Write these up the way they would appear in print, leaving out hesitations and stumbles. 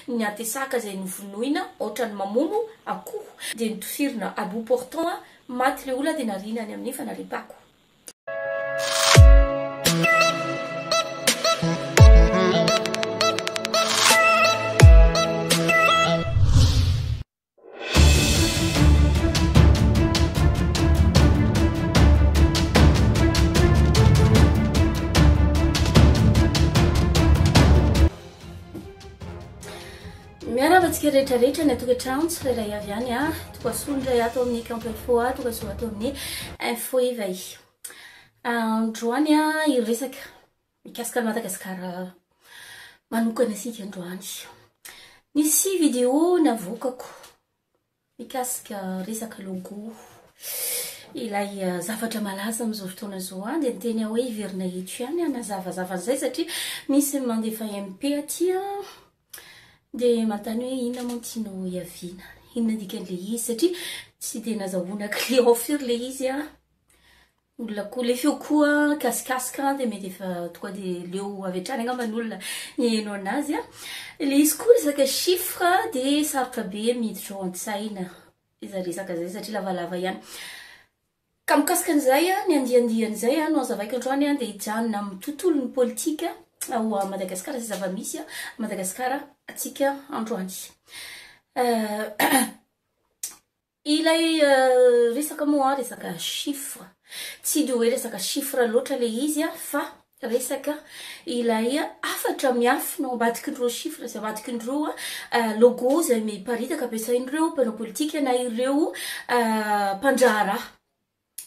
ny antesaka izay novonoina ohatran'ny mamono akoho dia notifirina à bout portant maty le olona dia nariana any amin'ny fanariam-pako. Miarahaba antsika rehetra rehetra any an-tokantrano tsirairay avy any a. Tonga soa indray ato amin'ny Camp Info a, tonga soa ato amin'ny Info Éveil. Androany a hiresaka mikasika an'i Madagasikara manokana isika androany. Nisy vidéo navoakako mikasika resaka logo, ilay zavatra malaza amin'izao fotoana izao an, dia niteny aho hoe hiverina eto ihany hanazavazava an'izay satria misy mandefa MP aty an, dia manontany hoe inona moa no tianao hiaviana, inona dikan'ilay izy satria tsy dia nazahoana client firy ilay izy an. Olona koa le feo koa kasikasika dia mety efa tonga dia leo avy hatrany angamba ny olona hiheno anazy a. Le izy koa resaka chiffre dia sarotra be miditra ao an-tsaina izay resaka izay satria lavalava ihany. Ka mikasika an'izay a, ny andiandian'izay a no hazavaiko androany a dia hijanona amin'ny tontolon'ny politika ao Madagasikara izay zava-misy a Madagasikara antsika androany. Ilay resaka moa resaka chiffre, tsy de hoe resaka chiffre loatra le izy fa resaka ilay hafatra miafina ao ambadikin'ireo chiffre sy ambadikin'ireo logo izay miparitaka ampiasain'ireo mpanao politika na ireo mpandraharaha.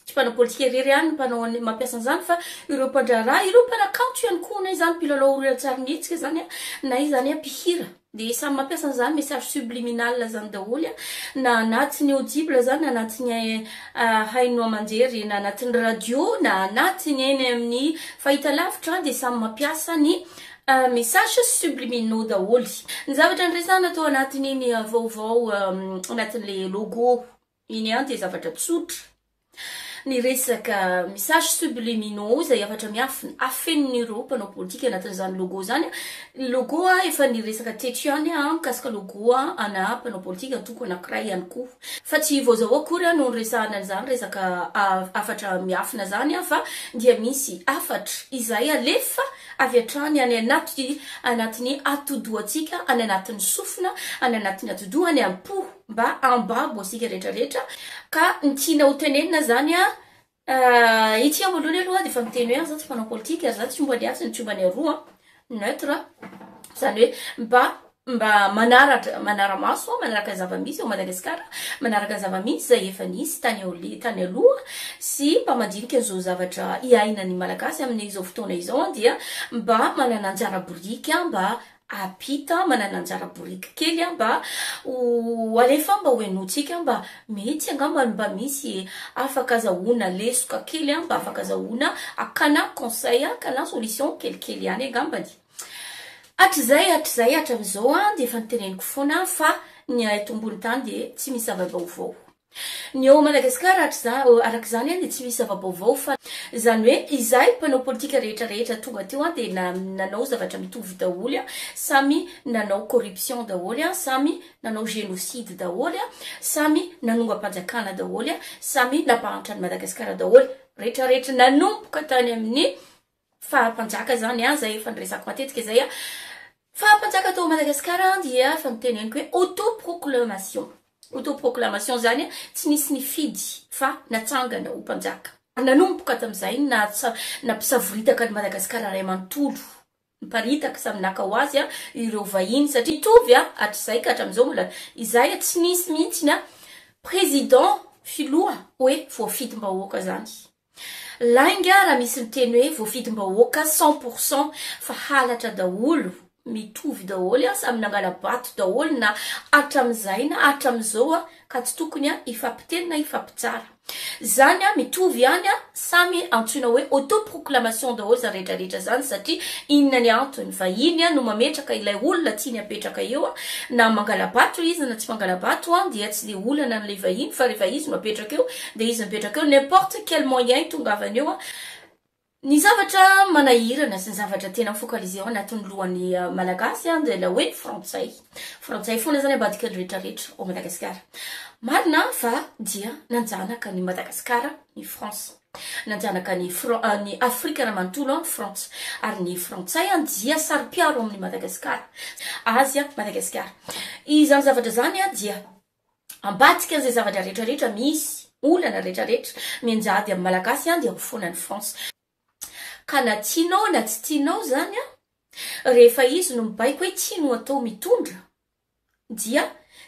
Tsy mpanao politika irery ihany no mpanao ny mampiasa an'izany fa ireo mpandraharaha, ireo mpanakanto ihany koa na izany mpilalao horonantsarimihetsika izany na izany mpihira dia samy mampiasa an'izany message subliminal izany daholo na anatin'ny audible izany na anatin'ny haino aman-jery na anatin'ny radio na anatin'ny eny amin'ny fahitalavitra dia samy mampiasa ny message subliminaux daholo. Ny zavatra niresahana tao anatin'iny vaovao anatin'ilay logo Iny ihany dia zavatra tsotra. Ny resaka message subliminaux izay hafatra miafina afenin'ireo mpanao politika anatin'izany logo izany. Ny logo efa niresaka teto ihany aho mikasika logo ana mpanao politika antoko anankiray ihany koa. Fa tsy vao izao akory no niresahana an'izany resaka hafatra miafina izany fa dia misy hafatra izay alefa avy hatrany any anaty anatin'ny atidohantsika, any anatin'ny sofina, any anatin'ny atidoha, any am-po. Mba ambabo asika rehetra rehetra ka ny tiana ho tenenina zany a ity aho voalohany aloha dia efa miteny hoe za tsy mpanao politika ary za tsy omba ny atsy no tsy omba ny aroa neutre zany hoe mba mba manaratra manara-maso manaraka ny zava-misy ao Madagasikara manaraka ny zava-misy izay efa nisy tany aoli- tany aloha sy mba mandinika an'izao zavatra iainan'ny Malagasy amin'izao fotoana izao dia mba manana anjara biriky mba Ampita manana anjara boriky kely aho mba ho alefa mba ho henointsika mba mety angamba mba misy afaka azahoana lesoka kely aho mba afaka azahoana akana conseil akana solution kelikely ihany angambany. Hatrizay hatrizay hatramin'izao aho dia efa noteneniko foana fa ny eto ambony tany dia tsy misy zava-baovao. Ny eo Madagasikara araka izany dia tsy misy zava-baovao fa izany hoe izahay mpanao politika rehetra rehetra tonga teo dia nanao zavatra mitovy daholo, samy nanao corruption daholo, samy nanao génocide daholo, samy nanongam-panjakana daholo, samy nampahantra an'i Madagasikara daholo, rehetra rehetra nanomboka tany amin'ny faha-mpanjaka izany an, izay efa niresako matetika izay an, faha-mpanjaka tao Madagasikara dia efa noteneniko hoe auto-proclamation, auto-proclamation izany tsy nisy nifidy fa natsangana ho mpanjaka. Nanomboka tamin'izay nampisavoritaka an'i Madagasikara iray manontolo, niparitaka samy naka ho azy ireo vahiny satria mitovy hatrizay ka hatramin'izao mbola izay tsy nisy mihitsy ny président filoha hoe voafidim-bahoaka izany. Lainga raha misy miteny hoe voafidim-bahoaka 100 pour cent fa halatra daholo, mitovy daholo, samy nangala-bato daholo na hatramin'izay na hatramin'izao ka tsy tokony hifampiteny na hifampitsara. Zany mitovy ihany, samy antsoina hoe auto-proclamation daholo zany rehetra rehetra zany satria inona ny antony? Vahiny no mametraka ilay olona tiany hapetraka eo na mangala-bato izy na tsy mangala-bato dia tsy dia olana an'ilay vahiny fa rehefa izy no apetraka eo Dia izy mipetraka eo, n'importe quel moyen itongavany eo an, Ny zavatra manahirana sy ny zavatra tena mi-focaliser ao anatin'ny lohan'ny Malagasy dia ilay hoe frantsay. Frantsay foana izany ambadiky ny rehetra rehetra ao Madagasikara. Marina fa dia nanjanaka an'i Madagasikara ny France. Nanjanaka ny ny Afrika iray manontolo ny Frantsa. Ary ny frantsay dia saro-piaro amin'i Madagasikara. Azy Madagasikara. Izany zavatra izany dia Ambadika an'izay zavatra rehetra rehetra misy, olana rehetra rehetra mianjady amin'ny Malagasy an dia ho foana ny France. Ka na tianao na tsy tianao izany an, rehefa izy no mibaiko hoe ity no atao mitondra dia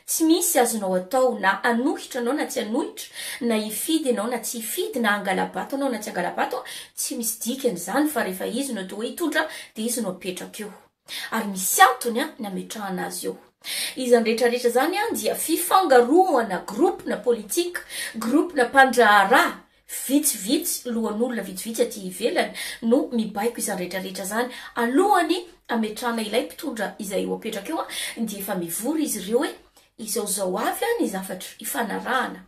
tsy misy azonao atao na hanohitra anao na tsy hanohitra, na hifidy ianao na tsy hifidy, na hangala-bato anao na tsy hangala-bato, tsy misy dikany izany fa rehefa izy no atao hoe hitondra dia izy no apetraka eo. Ary misy antony an ny ametrahana azy eo. Izany rehetra rehetra izany an dia fifangaroana groupe na politique, groupe na mpandraharaha vitsivitsy, lohan'olona vitsivitsy aty ivelany no mibaiko izany rehetra rehetra izany. Alohany ametrahana ilay mpitondra izay ho apetraka eo an dia efa mivory izy ireo hoe izao izao avy an ny zavatra ifanarahana.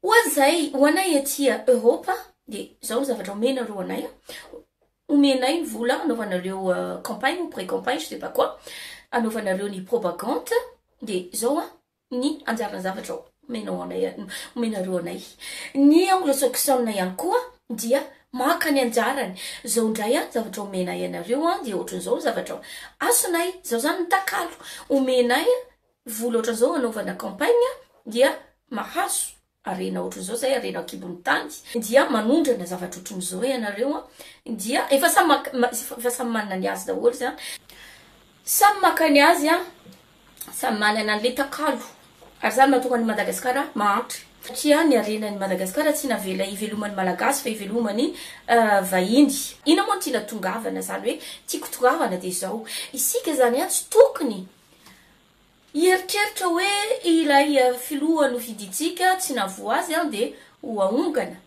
Ho an'izay, ho anay aty Europe dia izao ny zavatra omenareo anay, omenay ny vola anaovanareo campagne ou pré-campagne je sais pas quoi, anaovanareo ny propagande dia izao an ny anjaran'ny zavatra omenao anay, omenareo anay. Ny anglo-saxon ihany koa dia maka ny anjarany, izao indray an zavatra omenay anareo an dia ohatran'izao ny zavatra azonay, izao izany ny takalo omenay Vola ohatran'izao anaovana campagne dia mahazo harena ohatran'izao zay harena ankibon'ny tany dia manondrana zavatra ohatran'izao ianareo an dia efa samy maka efa samy manana ny azy daholo zany samy maka ny azy an samy manana an'le takalo ary zany mahatonga an'i Madagasikara mahantra satria ny harenan'i Madagasikara tsy navela hiveloman'ny Malagasy fa hiveloman'ny vahiny. Inona moa no tiana tongavana zany hoe tiako tongavana dia izao isika zany an tsy tokony Hieritreritra hoe ilay filoha nofidintsika tsy nahavoa azy an dia ho ahongana.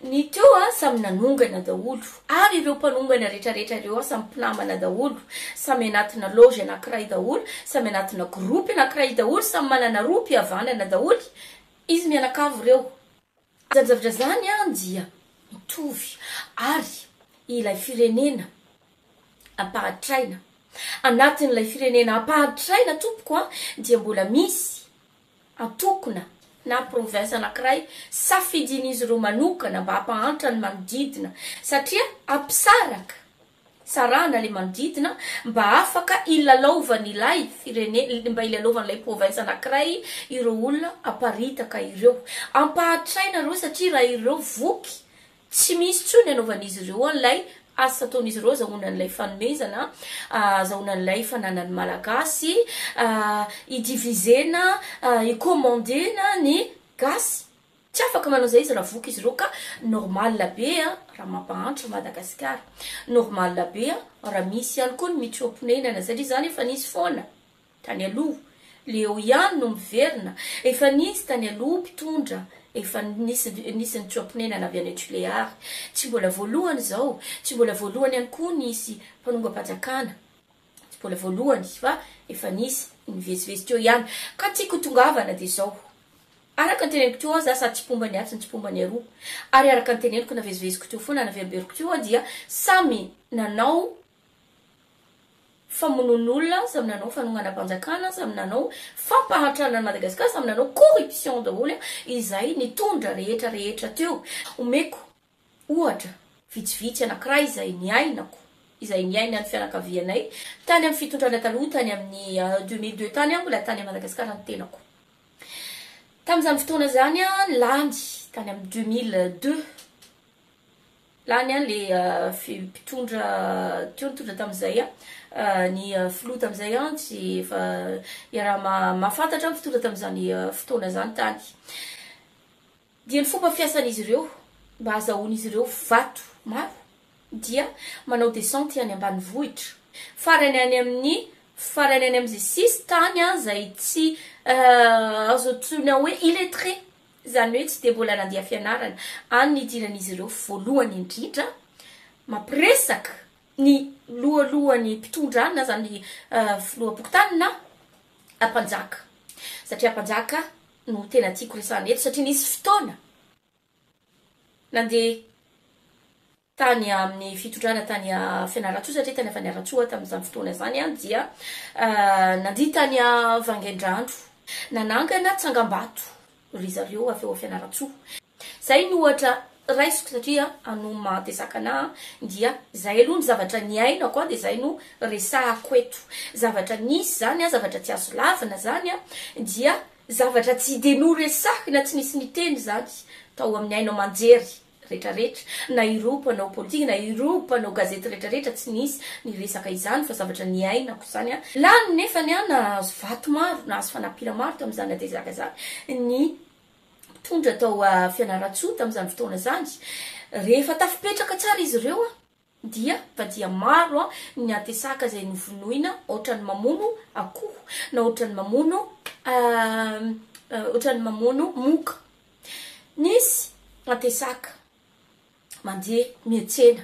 Ny teo an samy nanongana daholo. Ary ireo mpanongana retraretra ireo an samy mpinamana daholo. Samy anatina loge anakiray daholo, samy anatina groupe anakiray daholo, samy manana rohim-pihavanana daholo izy mianakavy ireo. Izany zavatra izany an dia mitovy. Ary ilay firenena ampahatraina. Anatin'ilay firenena ampahantraina tompoko a, dia mbola misy antokona na province anankiray safidin'izy ireo manokana mba hampahantra ny manodidina satria hampisaraka, sarahana ilay manodidina mba afaka hilalaovan'ilay firene, mba hilalaovan'ilay province anankiray ireo olona aparitaka ireo. Ampahantraina ireo satria raha ireo voky Tsy misy intsony anaovan'izy ireo an'ilay asa ataon'izy ireo azahoana an'ilay fanomezana, azahoana an'ilay fananan'ny Malagasy, hi-diviser-na, hi-commander-na ny gasy. Tsy afaka manao izay izy raha voky izy ireo ka normal be raha mampahantra Madagasikara. Normal be raha misy ihany koa ny mitsoa-ponenana satria izany efa nisy foana. Tany aloha, le eo ihany no miverina, efa nisy tany aloha mpitondra efa nisy nisy nitsoa-ponenana avy any Tulear, tsy mbola voalohany izao, tsy mbola voalohany ihany koa nisy mpanongam-panjakana, tsy mbola voalohany fa efa nisy nivezivezy teo ihany, ka tiako tongavana dia izao, araka ny teneniko teo aho za sady tsy mpomba ny atsy no tsy mpomba ny aroa, ary araka ny teneniko naveziveziko teo foana naverimberiko teo aho dia samy nanao famonoan'olona, samy nanao fanonganam-panjakana, samy nanao fampahantrana an'i Madagasikara, samy nanao corruption daholo izay nitondra rehetra rehetra teo. Omeko ohatra vitsivitsy anankiray izay niainako, izay niainan'ny fianakavianay tany amin'ny fitondrana taloha tany amin'ny 2002 tany aho mbola tany Madagasikara ny tenako. Tamin'izany fotoana izany aho lany tany amin'ny 2002. Lany an le mpitondra teo nitondra tamin'izay an, ny filoha tamin'izay an tsy efa iaraha mahafantatra ny mpitondra tamin'izany fotoana izany tany. Dia ny fomba fiasan'izy ireo mba hazahoan'izy ireo vato maro dia manao descente any ambanivohitra, farany any amin'ny farany any amin'izay sisintany an izay tsy azo antsoina hoe illettré. Izany hoe tsy dia mbola nandeha fianarana. Any ny idiran'izy ireo voalohany indrindra mampiresaka ny lohalohan'ny mpitondra any na izany filoham-pokontany na mpanjaka. Satria mpanjaka no tena tiako resahana eto satria nisy fotoana nandeha. tany amin'ny fitondrana tany Fianarantsoa satria tany Fianarantsoa aho tamin'izany fotoana izany dia nandihy tany Vangaindrano. Nanangana tsangambato ry zareo avy ao Fianarantsoa. Izay no ohatra raisiko satria ano mahatezaka anah dia izay aloha ny zavatra niainako dia izay no resahako eto. Zavatra nisy izany, zavatra tsy azo lavina izany dia zavatra tsy dia noresahina, tsy nisy niteny izany tao amin'ny haino aman-jery. retraretra, na ireo mpanao politika, na ireo mpanao gazety retraretra tsy nisy niresaka izany fa zavatra niainako izany an. Lany nefany an, nahazo vato maro, nahazo fanampiana maro tamin'izany Adezaka izany ny mpitondra tao Fianarantsoa tamin'izany fotoana izany. Rehefa tafipetraka tsara izy ireo an, dia fa dia maro an ny Antesaka izay novonoina ohatran'ny mamono akoho na ohatran'ny mamono ohatran'ny mamono moka. Nisy Antesaka mandeha miantsena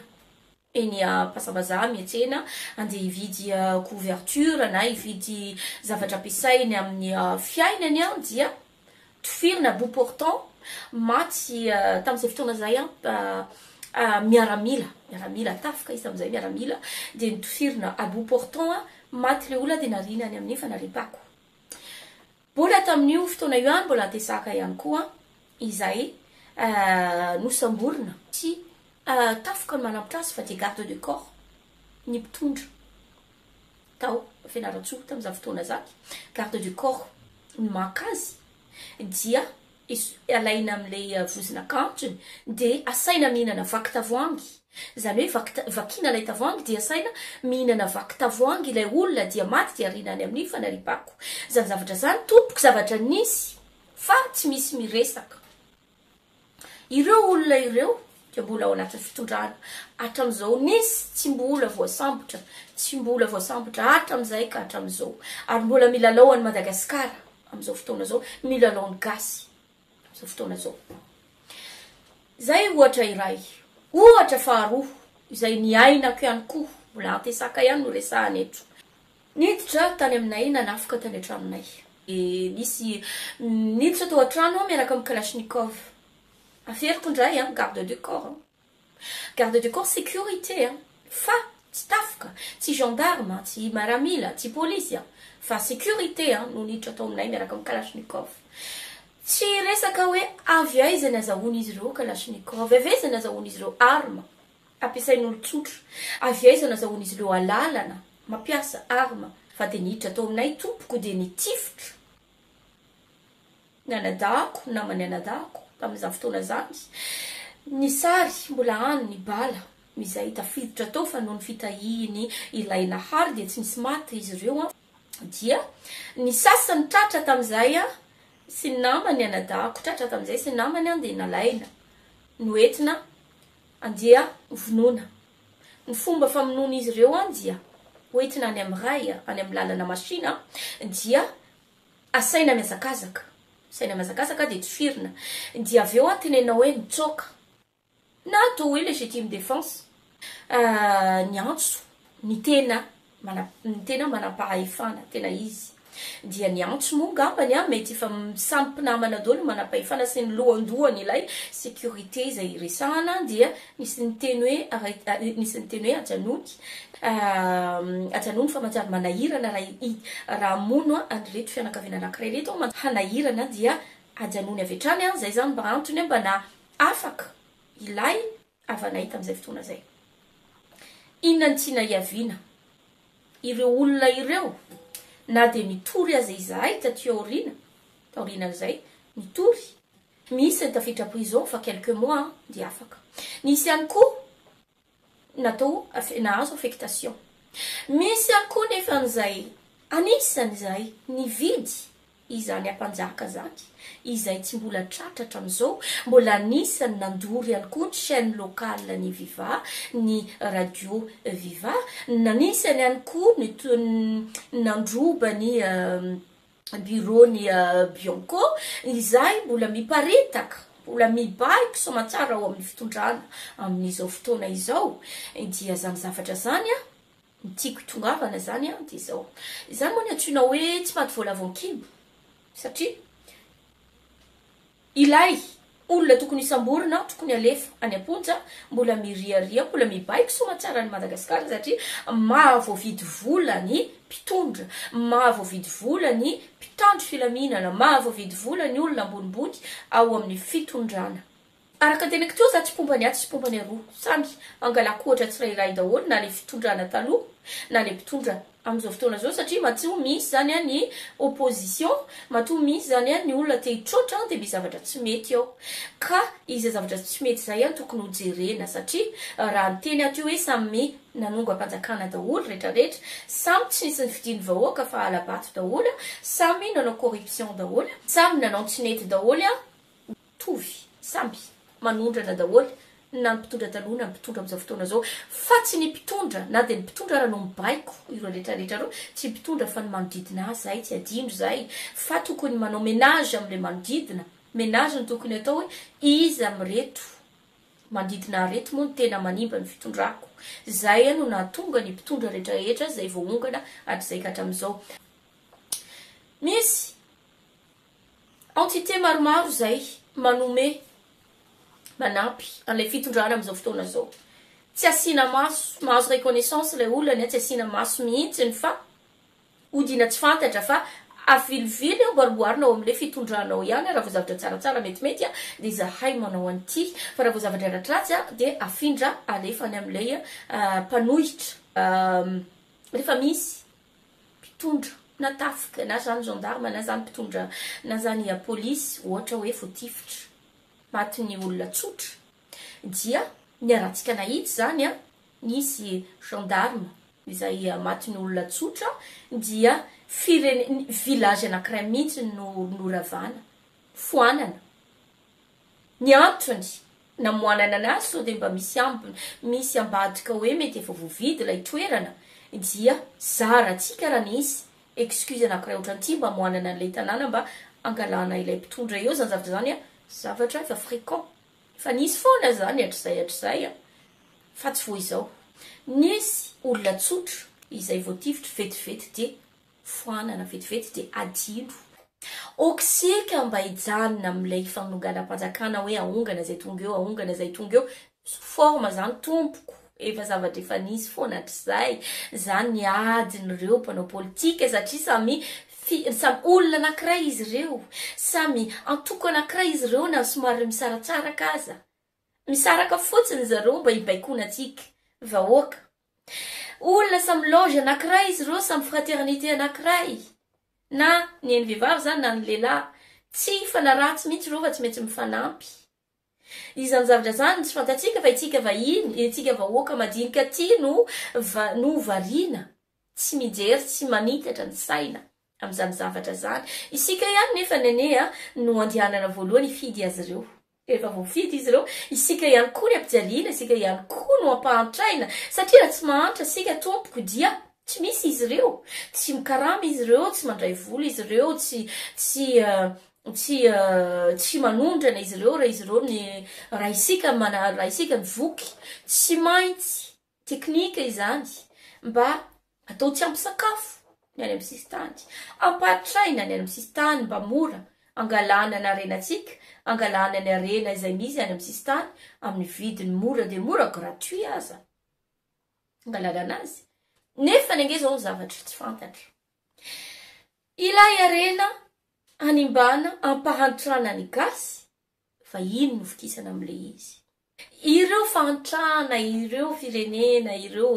eny Ampasambazaha miantsena andeha hividy couverture na hividy zavatra ampiasainy amin'ny fiainany an dia Tifirina à bout portant, maty tamin'izay fotoana izay an, miaramila, miaramila, tafika izy tamin'izay miaramila, dia notifirina à bout portant an, maty ilay olona dia nariana any amin'ny fanariam-pako. Mbola tamin'io fotoana io ihany mbola Antesaka ihany koa izay nosamborina, tsy tafika no manambotra azy fa dia garde de corps ny mpitondra. tao Fianarantsoa tamin'izany fotoana izany, garde du corps ny maka azy dia alaina amin'ilay vozon'akanjony dia asaina mihinana vaky tavoahangy, izany hoe vaky vakiana ilay tavoahangy dia asaina mihinana vaky tavoahangy ilay olona dia maty dia ariana any amin'ny fanariam-pako. Izany zavatra izany tompoko zavatra nisy fa tsy misy miresaka. Ireo olona ireo dia mbola ao anatin'ny fitondrana hatramin'izao, nisy tsy mbola voasambotra, tsy mbola voasambotra hatramin'izay ka hatramin'izao, ary mbola milalao an'i Madagasikara amin'izao fotoana izao, milalao ny gasy amin'izao fotoana izao. Izay ohatra iray. Ohatra faharoa izay niainako ihany koa, mbola Antesaka ihany no resahana eto. Niditra tany aminay, nanafika tany an-tranonay. Nisy niditra tao an-trano aho miaraka amin'ny kalachnikov. Averiko indray an, garde du corps an. Garde du corps sécurité an, fa tsy tafika, tsy gendarme, tsy miaramila, tsy polisy an, fa sécurité an no niditra tao aminay miaraka amin'ny kalachnikov. Tsy resaka hoe avy aiza ny azahoan'izy ireo kalachnikov, avy aiza ny azahoan'izy ireo arme. Ampiasain'olon-tsotra. Avy aiza no azahoan'izy ireo alalana mampiasa arme? Fa dia niditra tao aminay tompoko dia nitifitra ny anadahako, ny naman'ny anadahako tamin'izany fotoana izany. Ny sary mbola any, ny bala izay tafiditra tao fa noho ny fitahiany ilay Nahary dia tsy nisy maty izy ireo. Dia ny sasany tratra tamin'izay sy ny namany anadahako tratra tamin'izay sy ny namany dia nalaina noentina Andeha vonoina. Ny fomba famonoan'izy ireo an dia hoentina any amin'ny ray, any amin'ny lalana machine dia asaina mihazakazaka, asaina mihazakazaka dia tifirina, dia avy eo an tenenina hoe nitsoaka na atao hoe legitime defense, niantso ny tena Mana, ny tena manam-pahefana, tena izy. Dia niantso moa ngambany an, mety efa samy mpinamana daholo ny manam-pahefana sy ny lohandohany ilay sécurité izay resahana dia nisy niteny hoe arrête, nisy niteny hoe ajanony, ajanony fa manjary manahirana raha i, raha hamono an'ireto fianakaviana anankiray ireto aho, hanahirana dia ajanony avy hatrany an, izay izany mba antony mba na afaka ilay havanay tamin'izay fotoana izay. Inona no tiana hiaviana? Ireo olona ireo, na dia nitory aza izahay taty aoriana, taorianan'izay, nitory, misy ny tafiditra prison fa quelques mois dia afaka. Nisy ihany koa natao, nahazo affectation. Misy ihany koa nefa an'izay, anisan'izay nividy Izany ampanjaka zany, izay tsy mbola tratra hatramin'izao, mbola anisan'ny nandoro ihany koa ny chaine locale ny Viva, ny radio Viva, nanisany ihany koa ny nandroba ny bureau ny Bianco, izay mbola miparitaka, mbola mibaiko soamatsara ao amin'ny fitondrana amin'izao fotoana izao, dia zany zavatra zany an. Ny tiako hitongavana izany an dia izao. Izany moa ny antsoina hoe tsy maty voalavo an-kibo satria ilay. Olona tokony hisamborina, tokony alefa any am-ponja, mbola miriaria, mbola mibaiko soamatsara an'i Madagasikara satria mahavoavidy vola ny mpitondra, mahavoavidy vola ny mpitandro filaminana, mahavoavidy vola ny olona ambonimbony ao amin'ny fitondrana. Araka ny teniko teo, za tsy mpomba ny atsy sy mpomba ny aroa. Samy angalako ohatra tsirairay daholo na le fitondrana taloha na le mpitondra amin'izao fotoana izao satria matoa misy zany ny opposition, matoa misy zany ny olona te hitroatra dia misy zavatra tsy mety ao. Ka izay zavatra tsy mety izay tokony ho jerena satria raha niteny aho teo hoe samy nanongam-panjakana daholo retraretra, samy tsy nisy nifidian'ny vahoaka fa hala-bato daholo, samy nanao corruption daholo, samy nanao tsy nety daholo, Mitovy, samby manondrana daholo na ny mpitondra taloha na ny mpitondra amin'izao fotoana izao fa tsy ny mpitondra na dia ny mpitondra ara no mibaiko ireo retraretra ireo, tsy ny mpitondra fa ny manodidina azy zay, tsy adino zay fa tokony manao menage amin'ilay manodidina, menage no tokony atao hoe iza amin'ireto manodidina ahy ireto moa no tena manimba ny fitondrako, zay no nahatonga ny mpitondra retraretra izay voaongana hatrizay ka hatramin'izao. Misy. Entité maromaro izay manome, manampy an'ilay fitondrana amin'izao fotoana izao. Tsy asiana maso, mahazo reconnaissance ilay olona anie tsy asiana maso mihitsiny fa odiana tsy fantatra fa avilivily amboarimboarina ao amin'ilay fitondrana ao ihany raha vao zavatra tsaratsara metimety dia izahay manao an'ity fa raha vao zavatra ratsiratsy dia afindra alefa any amin'ilay mpanohitra rehefa misy mpitondra na tafika na zany gendarme na zany mpitondra na zany polisy ohatra hoe voatifitra matin'ny olona tsotra dia niarahantsika nahita izany an, nisy gendarme izay matin'ny olona tsotra dia firene- village anankiray mihitsy no noravana, foanana. Ny antony namoanana anazy sao dia mba misy ambiny, misy ambadika hoe mety efa voavidy ilay toerana dia zarantsika raha nisy excuse anakiray ohatran'ity mba amoanana an'ilay tanàna mba angalana ilay mpitondra eo, izany zavatra izany an, zavatra efa fréquent, efa nisy foana izany hatrizay hatrizay an, fa tsy vao izao. Nisy olona tsotra izay voatifitra vetivety dia Foanana vetivety dia adino. Oksika mba hijanona amin'ilay fanonganam-panjakana hoe ahongana izay tonga eo, ahongana izay tonga eo. Sous forme izany tompoko, efa zavatra efa nisy foana hatrizay. Izany ny adin'ireo mpanao politika satria samy fi- samy olona anankiray izy ireo, samy antoko anankiray izy ireo na somary misaratsaraka aza. Misaraka fotsiny zareo mba hibaikoana antsika vahoaka. Olona samy loge anakiray izy ireo, samy fraternité anakiray. Na ny an'ny vehivavy izany na ny lehilahy. Tsy hifanaratsy mihitsy ireo fa tsy maintsy mifanampy. Izany zavatra izany tsy fantatsika fa itsika vahiny, itsika vahoaka madinika aty no va- no variana, tsy mijery, tsy manitatra ny saina amin'izany zavatra izany. Isika ihany nefany anie no andehanana voalohany hifidy azy ireo. Rehefa voafidy izy ireo, isika ihany koa ny ampijaliana, isika ihany koa no ampahantraina, satria raha tsy mahantra isika tompoko dia tsy misy izy ireo, tsy mikarama izy ireo, tsy mandray vola izy ireo, tsy tsy tsy tsy manondrana izy ireo raha izy ireo ny raha isika mana raha isika ny voky, tsy maintsy Teknika izany mba atao tsy ampy sakafo ny any amin'ny sisintany. Ampahatraina ny any amin'ny sisintany mba mora angalana ny harenantsika, angalana ny harena izay misy any amin'ny sisintany amin'ny vidiny mora dia mora, gratuit aza angalana anazy. Nefany ange izao ny zavatra tsy fantatra. Ilay harena hanimbana, ampahantrana ny gasy, vahiny no vokisana amin'ilay izy. Ireo fahantrana, ireo firenena, ireo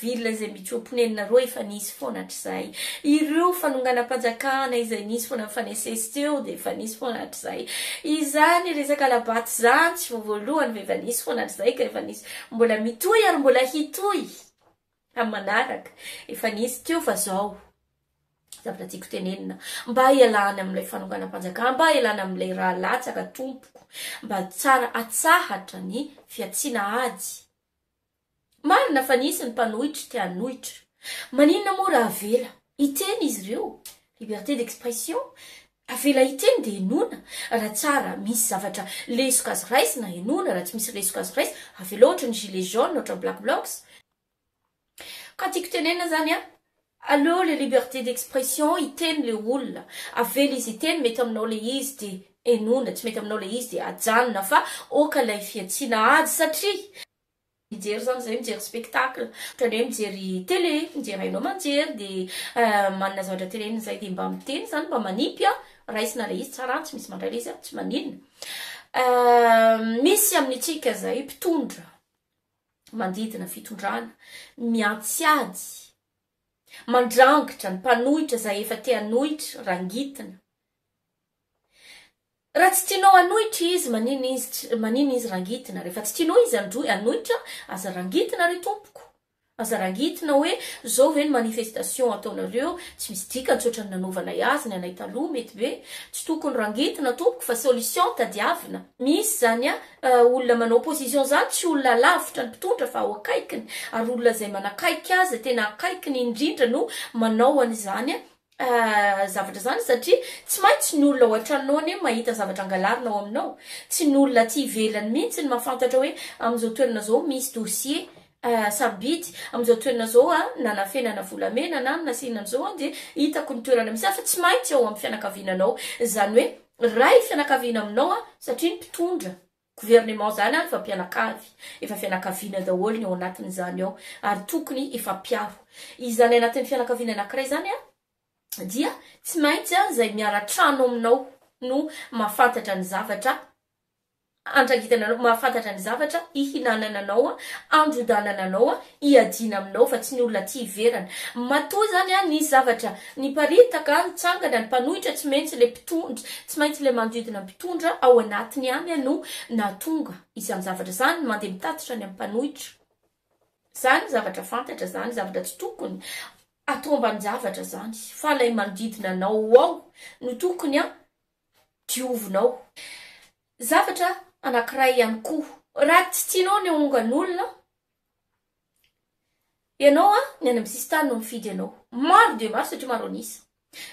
ville izay mitsoa-ponenana ireo efa nisy foana hatrizay. Ireo fanonganam-panjakana izay nisy foana nifanesesy teo dia efa nisy foana hatrizay. Izany resaka hala-bato izany tsy vao voalohany fa efa nisy foana hatrizay ka efa nisy, mbola mitohy ary mbola hitohy amin'ny manaraka. Efa nisy teo fa zao. Zavatra tiako tenenina, mba hialana amin'ilay fanonganam-panjakana, mba hialana amin'ilay rà latsaka tompoko, mba tsara atsahatra ny fiatsiana ady. Marina fa nisy ny mpanohitra te hanohitra. Maninona moa raha avela hiteny izy ireo? Liberté d'expression. Avela hiteny dia henoina. Raha tsara misy zavatra lesoka azo raisina, henoina, raha tsy misy lesoka azo raisina, avelao ohatra ny gilets jaunes, ohatra ny black blocs. Ka tiako tenenina zany an, aleo le liberté d'expression hiteny le olona, avela izy hiteny mety aminao le izy de. Henoina, tsy mety aminao ilay izy dia ajanona fa oka ilay fihantsiana ady satria. Mijery zany zay mijery spectacle, ohatran'ny hoe mijery télé, mijery haino aman-jery dia manana zavatra tenenina zay dia mba miteny zany mba manipy an, raisina ilay izy tsara an, tsy misy mandray ilay izy an, tsy maninona. Misy amintsika zay mpitondra manodidina fitondrana miantsy ady, mandrangitra ny mpanohitra zay efa te hanohitra, rangitina. Raha tsy tianao hanohitra izy maninona izy maninona izy rangitina rehefa tsy tianao izy androy hanohitra aza rangitina ry tompoko aza rangitina hoe zao ve ny manifestation ataonareo tsy misy dikany tsy ohatran'ny nanaovanay azy ny anay taloha mety be tsy tokony rangitina tompoko fa solution tadiavina misy zany a olona manao opposition zany tsy olona lavitra ny mpitondra fa ao akaikiny ary olona zay manakaiky azy tena akaikiny indrindra no manao an'izany zavatra izany satria tsy maintsy ny olona ao an-tranonao anie mahita zavatra angalarina ao aminao, tsy ny olona aty ivelany mihitsy no mahafantatra hoe amin'izao toerana izao misy dossier sarobidy, amin'izao toerana izao nanafenana volamena na nasiana an'izao dia hitako ny toerana misy azy fa tsy maintsy ao amin'ny fianakaviananao, izany hoe ray fianakaviana aminao satria ny mpitondra. Gouvernement zany ary efa mpianakavy, efa fianakaviana daholo ny ao anatin'izany ao ary tokony hifampiaro. Izany anatin'ny fianakaviana anakiray izany an, dia tsy maintsy an izay miara-trano aminao no mahafantatra ny zavatra andrangitana anao, mahafantatra ny zavatra ihinanana anao an, androdanana anao an, iadiana aminao fa tsy ny olona aty ivelany. Matoa izany an nisy zavatra niparitaka, nitsangana ny mpanohitra tsy maintsy ilay mpitondra, tsy maintsy ilay manodidina mpitondra ao anatiny ihany no nahatonga izany zavatra izany, mandeha mitatitra any amin'ny mpanohitra. Izany zavatra fantatra izany, zavatra tsy tokony atao ambanin-javatra izany fa ilay manodidina anao ao no tokony an diovinao. Zavatra anankiray ihany koa, raha tsy tianao ny haongan'olona, ianao an, ny any amin'ny sisintany no mifidy anao. Maro dia maro satria maro an'isa.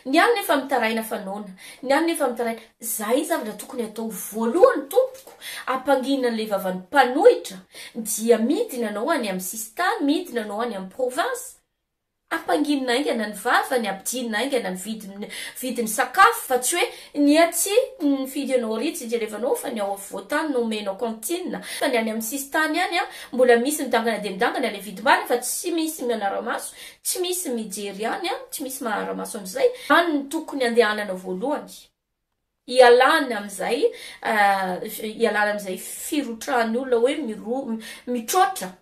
Ny any nefa mitaraina fa noana, ny any nefa mitaraina. Zay zavatra tokony atao voalohany tompoko, ampangina an'ilay vavan'ny mpanohitra, dia midina anao any amin'ny sisintany, midina anao any amin'ny province. Ampanginina haingana ny vavany, ampidinina haingana ny vidiny vidin'ny sakafo fa tsy hoe ny atsy nifidy anao ary tsy jerevanao fa ny ao afovoantany no omenao cantine fa ny any amin'ny sisintany any an mbola misy midangana dia midangana ilay vidim-bary fa tsy misy manara-maso, tsy misy mijery any an, tsy misy manara-maso an'izay. Any no tokony andehanana voalohany hialana amin'izay hialana amin'izay firotrahan'ny olona hoe miro- mitroatra.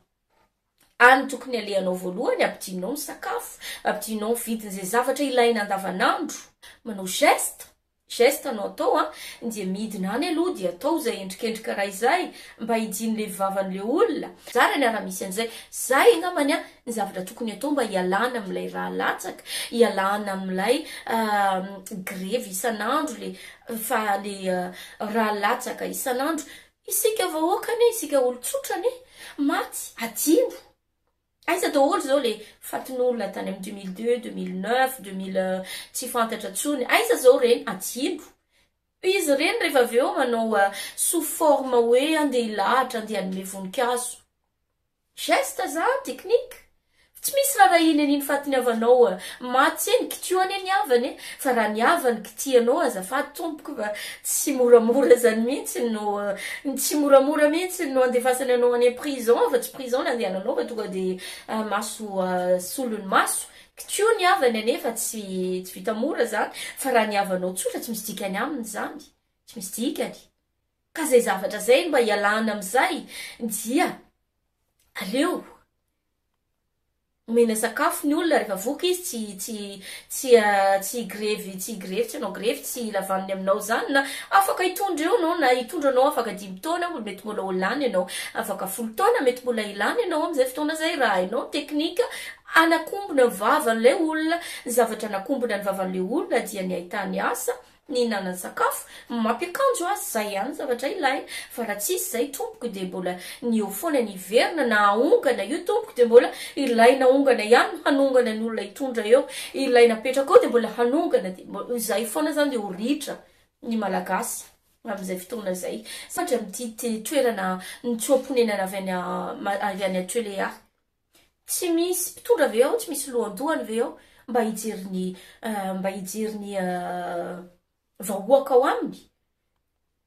Any tokony alehanao voalohany, ampidinao ny sakafo, ampidinao ny vidin'izay zavatra ilaina andavanandro. Manao geste, geste no atao an, dia midina any aloha dia atao izay endrikendrika raha izay mba hidian'ilay vavan'ilay olona. Zara ny raha misy an'izay. Zay angambany an, ny zavatra tokony atao mba hialana amin'ilay rà latsaka, hialana amin'ilay grevy isan'andro, le fa le rà latsaka isan'andro. Isika vahoaka anie, isika olon-tsotra anie, maty, adino. Aiza daholo izao le fatin'olona tany amin'ny 2002, 2009, 2000 tsy fantatra intsony. Aiza izao ireny? Adino. Izy ireny rehefa avy eo manao sous forme hoe andeha hilahatra, andeha hanome voninkazo. Geste zany, technique. Tsy misy rarahiny an'iny fatin'ny havanao a. Maty eny, kitio anie ny havany e. Fa raha ny havany kitihanao azafady tompoko fa tsy moramora zany mihitsy no, tsy moramora mihitsy no andefasany anao any am-prison fa tsy prison ny andehananao fa tonga de maso solon'ny maso. Kitio ny havany anie fa tsy tsy vita mora zany. Fa raha ny havanao tsotra tsy misy dikany aminy zany. Tsy misy dikany. Ka zay zavatra zay mba hialana amizay dia aleo omena sakafo ny olona rehefa voky izy tsy tsy tsy tsy higrevy tsy higrevy tsy hanao grevy tsy hila vaniny aminao zany na afaka hitondra eo anao na hitondra anao afaka dimy taona mety mbola ho lany ianao afaka folo taona mety mbola hilany ianao amizay fotoana zay raha hainao ny teknika anakombona ny vavan'ilay olona ny zavatra anakombona ny vavan'ilay olona dia ny ahitany asa Nihinanany sakafo, mampiakanjo azy, zay ihany ny zavatra ilaina, fa raha tsisy zay tompoko dia mbola ny eo foana ny hiverina na ahongana io tompoko dia mbola ilaina ahongana ihany no hanongana ny olona hitondra eo, ilaina apetraka eo dia mbola hanongana dia mbo izay foana zany dia ho ritra ny malagasy amin'izay fotoana izay. Sandra amin'ity toerana nitsoa-ponenana avy any avy any Tuléar. Tsy misy mpitondra ve ao, tsy misy lohandohany ve ao mba hijery ny mba hijery ny vahoaka ao aminy?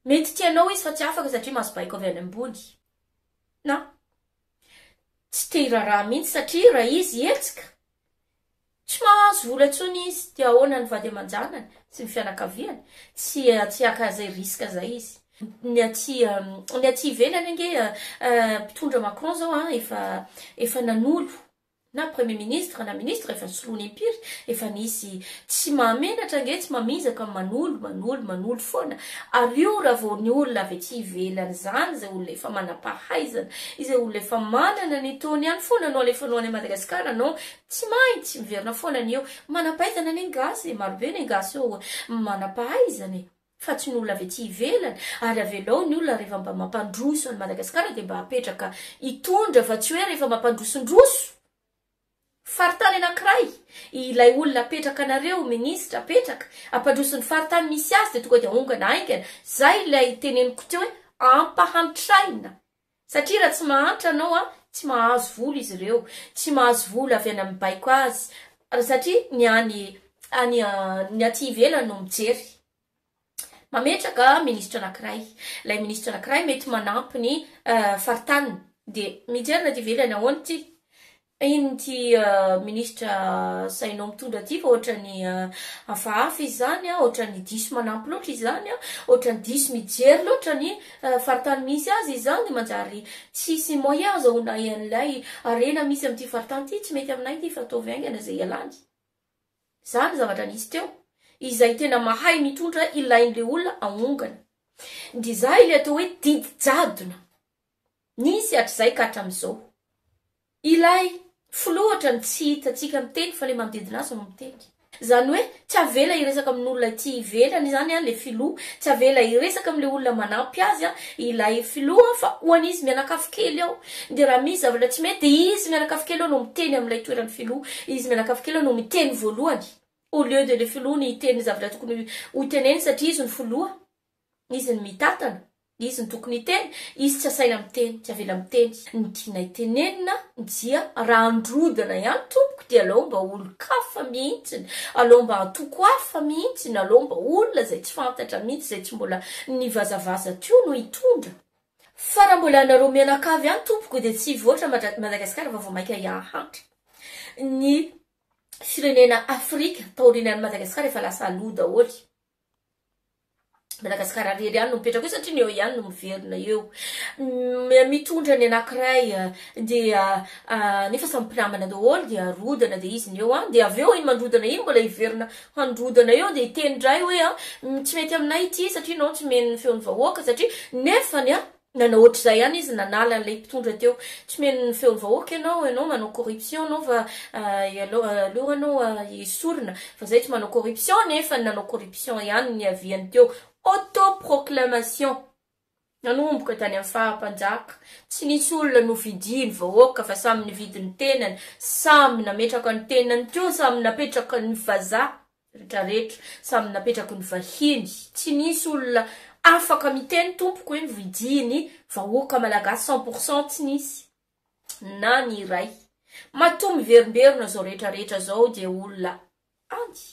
Mety tianao izy fa tsy afaka satria mahazo baiko avy any ambony. Na, tsy te hiraharaha mihitsy satria raha izy hihetsika, tsy mahazo vola intsony izy, dia ahoana ny vady aman-janany sy ny fianakaviany? Tsy tsy haka izay risque izay izy. Ny aty ny aty ivelany ange mpitondra Macron izao an, efa efa nanolo na premier ministre na ministre efa soloina impiry efa nisy tsy mahamenatra ange tsy mamizaka manolo manolo manolo foana ary io raha vao ny olona avy aty ivelany zany izay olona efa manampahaizana izay olona efa manana ny taony ihany foana no alefanao any Madagasikara no tsy maintsy miverina foana ny eo manampahaizana anie ny gasy e marobe ny gasy eo manampahaizana e fa tsy ny olona avy aty ivelany ary avelao ny olona rehefa mba mampandroso an'i Madagasikara dia mba apetraka hitondra fa tsy hoe rehefa mampandrosondroso faritany anankiray ilay olona apetraka anareo minisitra apetraka ampandroso ny faritany misy azy dia tonga dia aongana haingana zay ilay teneniko teo hoe ampahantraina satria raha tsy mahantra anao a tsy mahazo vola izy ireo tsy mahazo vola avy any amin'ny baiko azy satria ny any any ny aty ivelany no mijery Mametraka minisitra anankiray. Ilay minisitra anankiray mety manampy ny faritaniny. Dia mijery ny aty ivelany, ahoana ity? Iny ity minisitra sahinao mitondra ity fa ohatran'ny hafahafa izy izany, ohatran'ny diso manampy loatra izy izany, ohatran'ny diso mijery loatra ny faritany misy azy izy izany, dia manjary tsisy moyen azahoanay an'ilay harena misy amin'ity faritany ity, tsy mety aminay ity fa ataovy haingana izay ialany. Zany zavatra nisy teo. Izay tena mahay mitondra ilain'le olona aongana. Dia zay ilay atao hoe didy jadona. Nisy hatrizay ka hatramizao. Ilay filoha ohatrany tsy hitantsika miteny fa le manodidina azy no miteny. Zany hoe tsy avela hiresaka amin'olona aty ivelany izany an le filoha, tsy avela hiresaka amin'le olona manampy azy an ilay filoha fa ho an'izy mianakavy kely ao. Dia raha misy zavatra tsy mety dia izy mianakavy kely ao no miteny amin'ilay toeran'ny filoha, izy mianakavy kely ao no miteny voalohany au lieu de le filoha ny hiteny ny zavatra tokony ho teneniny satria izy no filoha, izy no mitantana, izy no tokony hiteny, izy tsy asaina miteny, tsy avela miteny. Ny tianay tenenina dia raha handrodana ihany tompoko dia aleo mba olon-kafa mihitsiny, aleo mba antoko hafa mihitsiny, aleo mba olona izay tsy fantatra mihitsy, izay tsy mbola nivazavaza teo no hitondra. Fa raha mbola anareo mianakavy ihany tompoko dia tsy hivoatra Madagascar fa vao maika hiahantra. Ny firenena Afrika taorianan'i Madagascar efa lasa aloha daholo. Madagascar irery ihany no mipetraka eo satria ny eo ihany no miverina eo. Mitondra ny anankiray dia nefa samy mpinamana daholo dia arodana dia izy ny eo an, dia avy eo iny mandrodana iny mbola hiverina handrodana eo dia hiteny indray hoe an, tsy mety aminay ity satria ianao tsy meno ny feon'ny vahoaka satria nefany an, nanao ohatr'izay ihany izy nanala an'ilay mpitondra teo, tsy meno ny feon'ny vahoaka ianao, ianao manao corruption ianao fa aleo ianao esorina fa zay tsy manao corruption nefa nanao corruption ihany niaviany teo, auto-proclamation. Nanomboka tany amin'ny faha mpanjaka, tsy nisy olona novidiany vahoaka fa samy nividy ny tenany, samy nametraka ny tenany teo, samy napetraka ny vazaha retraretra, samy napetraky ny vahiny, tsy nisy olona afaka miteny tompoko hoe novidiany vahoaka malagasy 100% tsy nisy na ny iray. Matoa miverimberina zao retraretra zao dia olona any.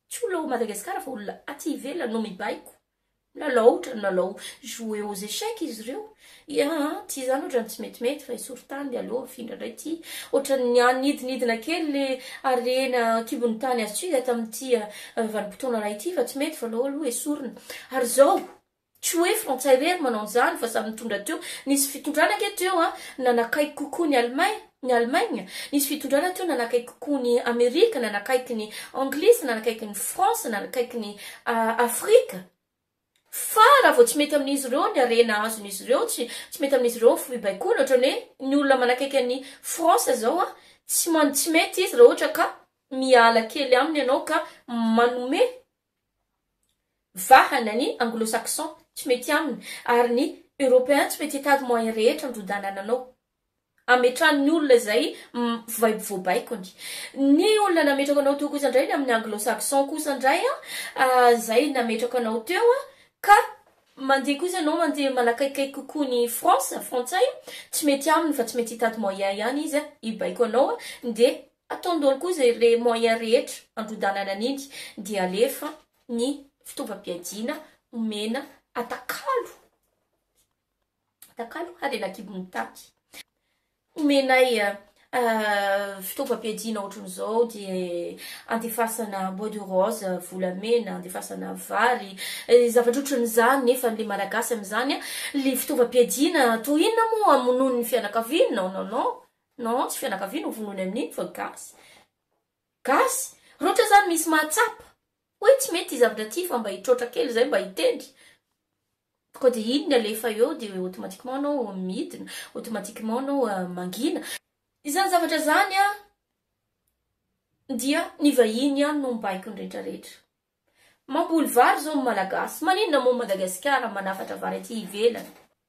Tsy olona ao Madagascar fa olona aty ivelany no mibaiko. Milalao otrany milalao jouer aux échecs izy ireo. Ia an, ty zany otrany tsy metimety fa esory tany de aleo afindra indray ty. Otrany nianidinidina kely le harena ankibon'ny tany azontsika tamin'ity vanim-potoana iray ity fa tsy mety fa aleo aloha esorina. Ary zao. Tsy hoe frantsay irery manao an'izany fa samy nitondra teo. Nisy fitondrana ange teo an, nanakaiky kokoa ny Alemain, ny Allemagne. Nisy fitondrana teo nanakaiky kokoa ny Amerika, nanakaiky ny Anglisy, nanakaiky ny France, nanakaiky ny Afrika. Fa raha vao tsy mety amin'izy ireo ny harena azon'izy ireo, tsy tsy mety amin'izy ireo ny fibaikoana, ohatran'ny hoe ny olona manakaiky an'i France izao an, tsy man- tsy mety izy raha ohatra ka miala kely aminy ianao ka manome vahana ny anglo-saxon tsy mety aminy ary ny européen tsy mety hitady moyen rehetra handrodanana anao ametrahany ny olona izay voabaikony. Ny olona nametraka anao teo kosa indray ny amin'ny anglo-saxon kosa indray an, izay nametraka anao teo an, ka mandeha kosa ianao mandeha manakaikaiky kokoa ny France, frantsay, tsy mety aminy fa tsy mety hitady moyen ihany izy hibaiko anao dia Ataony daholo koa izay re moyen rehetra handrodanana an'iny dia alefa ny fitaovam-piadiana omena Atakalo. Atakalo harena an-kibon'ny tany. Omenay fitaovam-piadiana ohatran'izao dia andefasana bois de rose, volamena, andefasana vary, zavatra ohatran'izany nefa le Malagasy amin'izany le fitaovam-piadiana toy inona moa hamonoany ny fianakaviany? Non non non, non tsy fianakaviany no vonoiny amin'iny fa gasy. Gasy! Raha ohatra izany misy mahatsapa hoe tsy mety ity zavatra ity fa mba hitroatra kely izay mba hitendry, koa dia iny ny alefa eo dia automatiquement anao midina, automatiquement anao mangina. Izany zavatra izany an, dia ny vahiny ihany no mibaiko ny rehetra rehetra. Mamboly vary izao ny Malagasy, maninona moa Madagasikara manafatra vary aty ivelany?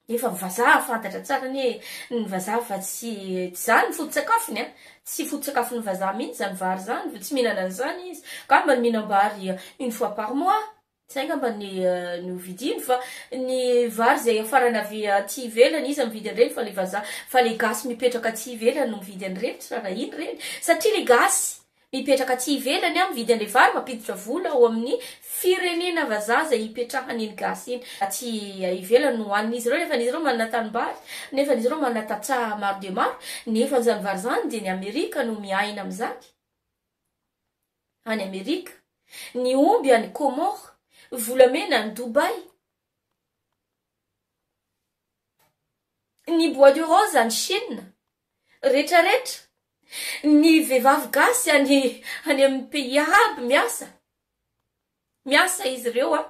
Nefa ny vazaha fantatra tsara anie ny vazaha fa tsy izany ny foto-tsakafony an, tsy foto-tsakafon'ny vazaha mihitsy izany vary izany, tsy mihinana an'izany izy, angamba ny mihinam-bary une fois par mois, Zay angamba ny no vidiny fa ny vary izay afarana avy aty ivelany iza mividy an'ireny fa le vazaha fa le gasy mipetraka aty ivelany no mividy an'ireny tsy raharahiany ireny satria le gasy mipetraka aty ivelany an mividy an'le vary mampiditra vola ao amin'ny firenena vazaha izay ipetrahany iny gasy iny aty ivelany no hohanin'izy ireo nefa izy ireo manana tanimbary nefa izy ireo manana tantsaha maro dia maro nefa izany vary izany dia ny Amerika no miaina amin'izany. any Amerika, ny omby any Comores, volamena any Dubaï, ny bois de rose any Chine, retraretra, ny vehivavy gasy any any amin'ny pays arabe miasa. Miasa izy ireo an,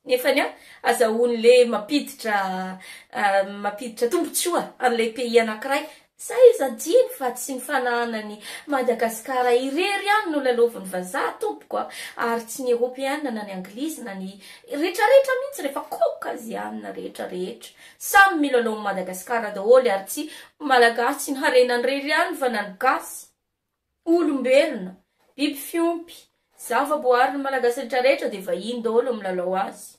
nefany an azahoan'le mampiditra mampiditra tombotsoa an'ilay pays anankiray, zay izy adino fa tsy ny fananan'i Madagascar irery ihany no lalaovin'ny vazaha tompoko a, ary tsy ny eropeana na ny anglisy na ny retraretra mihitsy rehefa caucasiana rehetra rehetra samy milalao an'i Madagascar daholo ary tsy malagasy tsy ny harenany irery ihany fa na ny gasy Olombelona, biby fiompy, zava-boahary ny Malagasy rehetra rehetra dia vahiny daholo no milalao azy.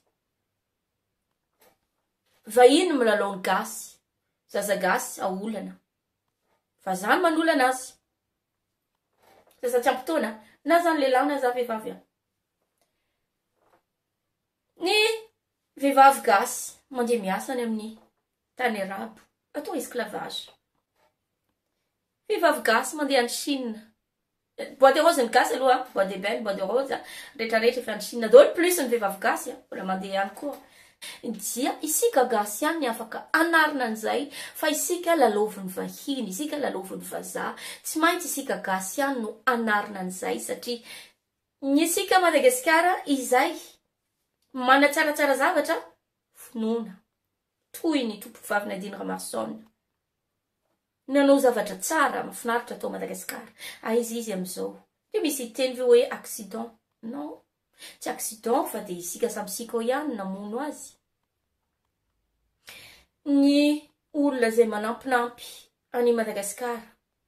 Vahiny no milalao ny gasy, zaza gasy aolana. Vazaha no manolana azy. Zaza tsy ampy taona, na zany lehilahy na za vehivavy an. Ny vehivavy gasy mandeha miasa any amin'ny tany arabo, atao esclavage. Vehivavy gasy mandeha any Chine. Bois de rose ny gasy aloha, bois d'ébène, bois de rose, rehetra rehetra efa any Chine daholo plus ny vehivavy gasy mbola mandeha ihany koa. Dia isika gasy ihany ny afaka hanarina an'izay fa isika lalaovin'ny vahiny, isika lalaovin'ny vazaha. Tsy maintsy isika gasy ihany no hanarina an'izay satria ny isika Madagasikara izay manatsaratsara zavatra finoana toy ny tompokovavy Nadine Ramaroson. Nanao zavatra tsara mafinaritra tao Madagascar. Aiza izy amizao? Dia misy hiteny ve hoe accident? Non. Tsy accident fa dia isika samy isika ao ihany namono azy. Ny olona izay manampinampy an'i Madagascar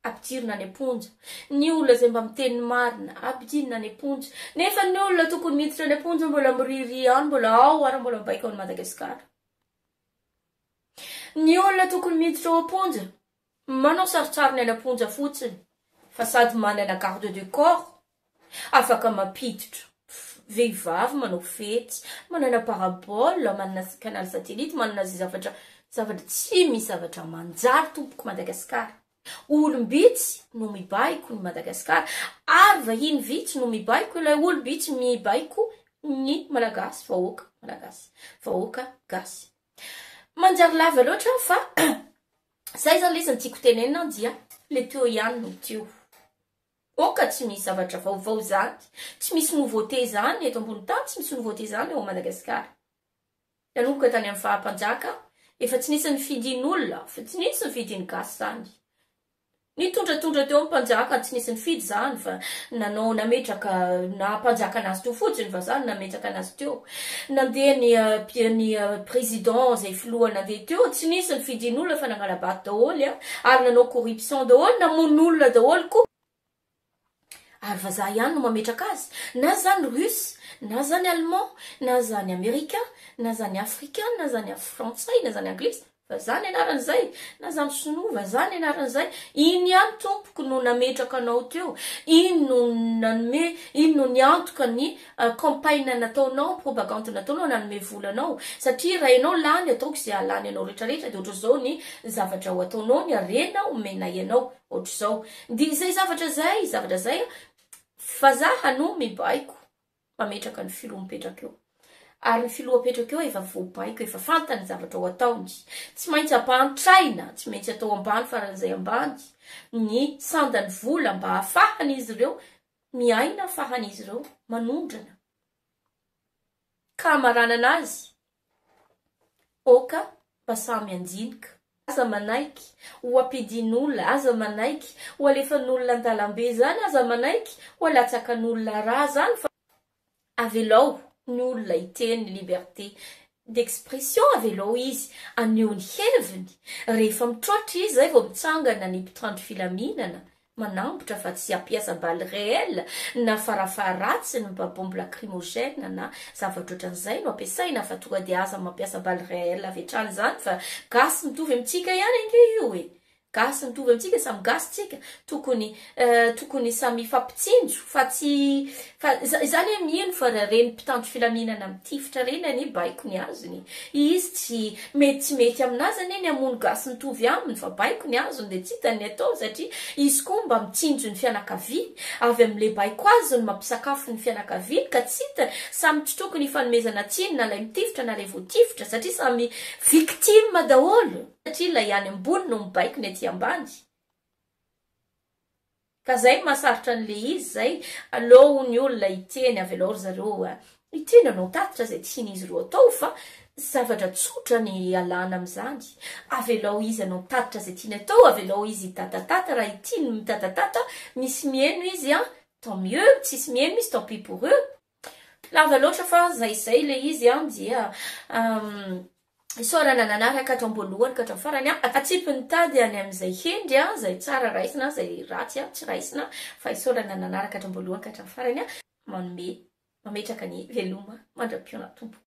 ampidirina any am-ponja. Ny olona izay mba miteny ny marina ampidirina any am-ponja. Nefa ny olona tokony miditra any am-ponja mbola miriaria any, mbola ao ary mbola mibaiko an'i Madagascar. Ny olona tokony miditra ao am-ponja, manao sarintsariny any am-ponja fotsiny fa sady manana garde du corps, afaka mampiditra vehivavy manao fety, manana parabole, manana canal satellite, manana izay zavatra zavatra tsy misy zavatra manjary tompoko Madagascar. Olom-bitsy no mibaiko ny Madagascar ary vahiny vitsy no mibaiko ilay olom-bitsy mibaiko ny Malagasy vahoaka Malagasy vahoaka gasy. Manjary lava loatra aho fa zay zany le izy ny tiako tenenina dia le teo ihany no teo. Oka tsy misy zavatra vaovao zany, tsy misy nouveauté zany eto ambony tany, tsy misy nouveauté zany ao Madagascar. Nanomboka tany amin'ny faha mpanjaka, efa tsy nisy nifidin'olona, efa tsy nisy nifidin'ny gasy zany. Nitondratondra teo ny mpanjaka, tsy nisy nifidy zany fa nanao nametraka naha mpanjaka anazy teo fotsiny ny vazaha no nametraka anazy teo. Nandeha ny ny président zay filoha nandeha teo, tsy nisy nifidin'olona fa nangala-bato daholo ary nanao corruption daholo, namono olona daholo koa. Ary vazaha ihany no mametraka azy, na zany russe, na zany allemand, na zany americain, na zany africain, na zany frantsay, na zany anglisy. Vazaha ny anaran'izay, na zany sinoa, vazaha ny anaran'izay, iny ihany tompoko no nametraka anao teo, iny no nanome, iny no niantoka ny campagne nataonao, propagande nataonao, nanome vola anao, satria raha ianao lany ataoko izay hahalany anao retraretra dia ohatr'izao ny zavatra ho ataonao, ny harena omenay anao, ohatr'izao. Dia izay zavatra izay, zavatra izay, vazaha no mibaiko. mametraka ny filoha mipetraka eo. Ary ny filoha apetraka eo efa voabaiko, efa fantany ny zavatra ho ataony. Tsy maintsy ampahantraina, tsy maintsy atao ambany faran'izay ambany ny sandan'ny vola mba hahafahan'izy ireo miaina, hahafahan'izy ireo manondrana. Ka hamaranana azy, Oka mba samy handinika. Aza manaiky ho ampidin'olona, aza manaiky ho alefan'olona an-dalambe zany, aza manaiky ho alatsakan'olona ra zany fa avelao ny olona hiteny, liberté d'expression, avelao izy haneho ny heviny, rehefa mitroatra izy zay vao mitsangana ny mpitandro filaminana, manambotra fa tsy hampiasa balle réelle na farafaharatsiny mba bombe lacrymogène na zavatra ohatran'izay no ampiasaina fa tonga dia aza mampiasa balle réelle avy hatrany izany fa gasy mitovy amintsika ihany ange io e! Gasy mitovy amintsika samy gasy tsika tokony tokony samy hifampitsinjo fa tsy fa izany hoe mino fa raha ireny mpitandro filaminana mitifitra ireny anie baiko ny azony Izy tsy mety tsy mety aminazy anie ny hamono gasy mitovy aminy fa baiko ny azony dia tsy hitany ny ataony satria izy koa mba mitsinjo ny fianakaviany avy amin'ilay baiko azony mampisakafo ny fianakaviany ka tsy hitany samy tsy tokony hifanomezana tsiny na ilay mitifitra na ilay voatifitra satria samy victime daholo satria ilay any ambony no mibaiko ny aty ambany. Ka zay no mahasarotra an'le izy zay, aleo ny olona hiteny, avelao ry zareo hiteny hanao tatitra zay tian'izy ireo atao fa zavatra tsotra ny ialana amin'izany, avelao izy hanao tatitra zay tiany atao, avelao izy hitatatata raha tiany mitatatata, misy miheno izy an, tant mieux, tsisy miheno izy tant pis pour eux. Lava loatra fa zay zay le izy an dia isaorana nanaraka hatrao am-boalohany ka hatramin'ny farany an, atsipy ny tady any amin'izay hendry an, izay tsara raisina, izay ratsy an tsy raisina fa isaorana nanaraka hatrao am-boalohany ka hatramin'ny farany an, manome mametraka ny veloma mandra-pihaona tompoko.